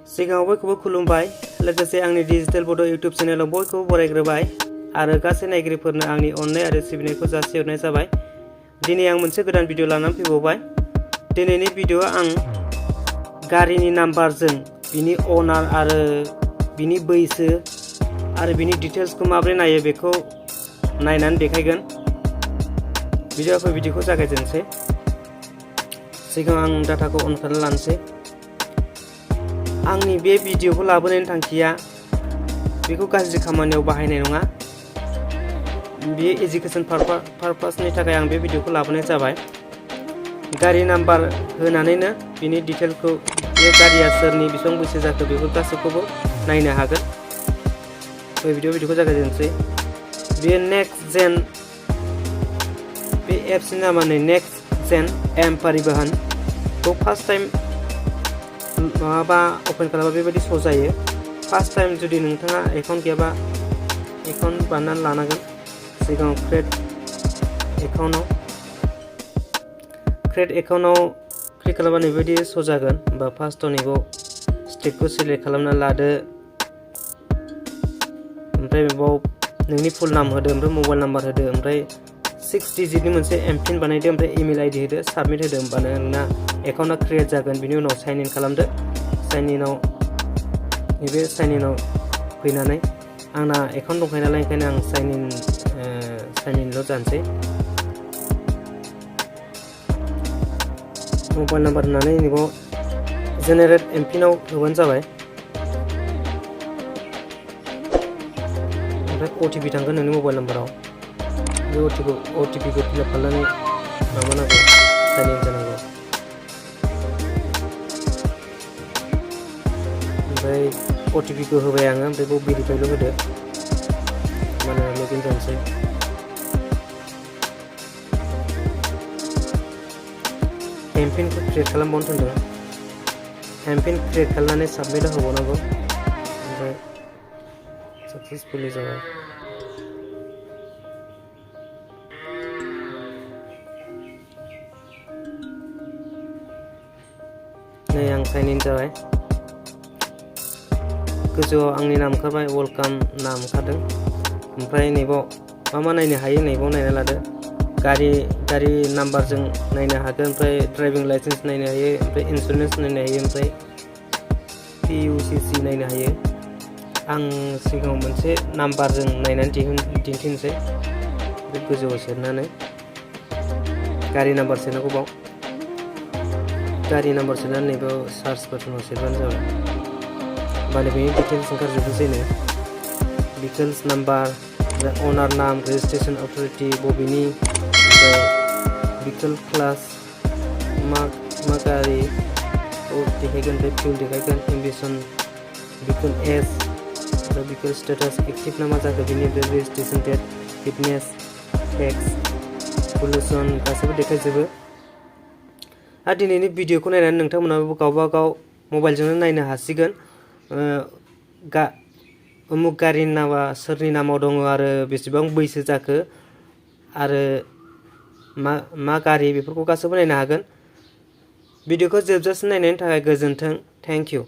सिगाङाव बयखौबो खुलुमबाय लोगोसे आंनि डिजिटेल बड' इउट्युब चेनेलाव बयखौबो बरायग्रोबाय आरो गासै नायगिरिफोरनो आंनि अननाय आरो सिबिनायखौ जासिहरनाय जाबाय। दिनै आं मोनसे गोदान भिडिअ लानानै फैबावबाय। दिनैनि भिडिअ आं गारिनि नाम्बारजों बिनि अनार आरो बिनि बैसो आरो बिनि डिटेल्सखौ माबोरै नायो बेखौ नायनानै देखायगोन। भिडिअखौ जागायजेनसै। सिगाङाव आं डाटाखौ अन खालामना लानोसै। आंनि बे भिडिअखौ लाबोनायनि थांखिया बेखौ गाज्रि खामानियाव बाहायनाय नङा। बेयो एजुकेशन पारपासनि थाखाय आं बे भिडिअखौ लाबोनाय जाबाय। गारि नाम्बार होनानैनो बिनि डिटेलखौ बे गारिया सोरनि बेसेबां बैसो जाखो बेफोर गासैखौबो नायनो हागोन। बे भिडिअखौ जागायजेनसै। बे नेक्स्ट जेन बे एप्सनि नामानो next gen M परिवहनखौ first time माबा अपेन खालामबा बेबायदि श' जायो। फार्स्ट टाइम जुदि नोंथाङा एकाउन्ट गैयाबा एकाउन्ट बानायनानै लानांगोन। सिगाङाव क्रिएट एकाउन्टआव क्लिक खालामबा बेबायदि श' जागोन। होमबा फार्स्टआव नैबेयाव स्टेटखौ सिलेक्ट खालामना लादो। ओमफ्राय बेयाव नोंनि फुल नाम होदो, ओमफ्राय मबाइल नाम्बार होदो, ओमफ्राय 6 डिजिटनि मोनसे एमपिन बानायदो, ओमफ्राय इमेल आइडि होदो, साबमिट होदो। होमबानो नोंना एकाउन्टआ क्रिएट जागोन। बिनि उनाव साइन इन खालामदो। साइन इनाव नैबे साइन इनाव फैनानै आंना एकाउन्ट दंखायो नालाय ओंखायनो आं साइन इनल' जानोसै। मबाइल नाम्बार होनानै नैबाव जेनेरेट एमपिनाव होबानो जाबाय। ओमफ्राय अटिपि थांगोन नोंनि मबाइल नाम्बाराव। बे अटिपिखौ फिलआप खालामनानै माबानांगौ, साइन इन जानांगौ। ओमफ्राय अटिपिखौ होबाय आङो, ओमफ्राय बेयाव भेरिफाइल' होदो। माने लगिन जानोसै। एमपिनखौ क्रिएट खालामबावनो थिनदों। एमपिन क्रिएट खालामनानै साबमिटआव होबावनांगौ। ओमफ्राय साक्सेसफुलि जाबाय। नै आं साइन इन जाबाय। गोजौआव आंनि नाम ओंखारबाय, वेलकाम नाम ओंखारदों। ओमफ्राय नैबाव मा नायनो हायो नैबाव नायना लादो। गारि नाम्बारजों नायनो हागोन, ओमफ्राय ड्राइभिं लाइसेन्स नायनो हायो, ओमफ्राय इन्सुरेन्स नायनो हायो, ओमफ्राय PUCC नायनो हायो। आं सिगाङाव मोनसे नाम्बारजों नायनानै दिन्थिनोसै। बे गोजौआव सेरनानै गारि नाम्बार सोनांगौ। बाव गारि नाम्बार सोनानै नैबाव सार्च बाटनाव सेरबानो जाबाय। होमबानो बेनि डिटेल्स ओंखारजोबनोसैनो। भेहिकल्स नाम्बार, अनार नाम, रेजिस्ट्रेसन अथरिटि बबेनि, ओमफ्राय भेहिकल क्लास मा गारि देखायगोन, ओमफ्राय फिउल देखायगोन, एम्बिसन, भेहिकल एज, ओमफ्राय भेहिकल स्टेटास एक्टिभ ना मा जाखो बेनि, ओमफ्राय registration date, fitness, tax, pollution गासैबो देखायजोबो। आरो दिनैनि भिडिअखौ नायनानै नोंथांमोनाबो गावबा गाव मबाइलजोंनो नायनो हासिगोन। उमुक गारिनि नामा सोरनि नामाव दङ आरो बेसेबां बैसो जाखो आरो मा गारि बेफोरखौ गासैबो नायनो हागोन। भिडिअखौ जोबजासिम नायनायनि थाखाय गोजोन्थों। Thank you.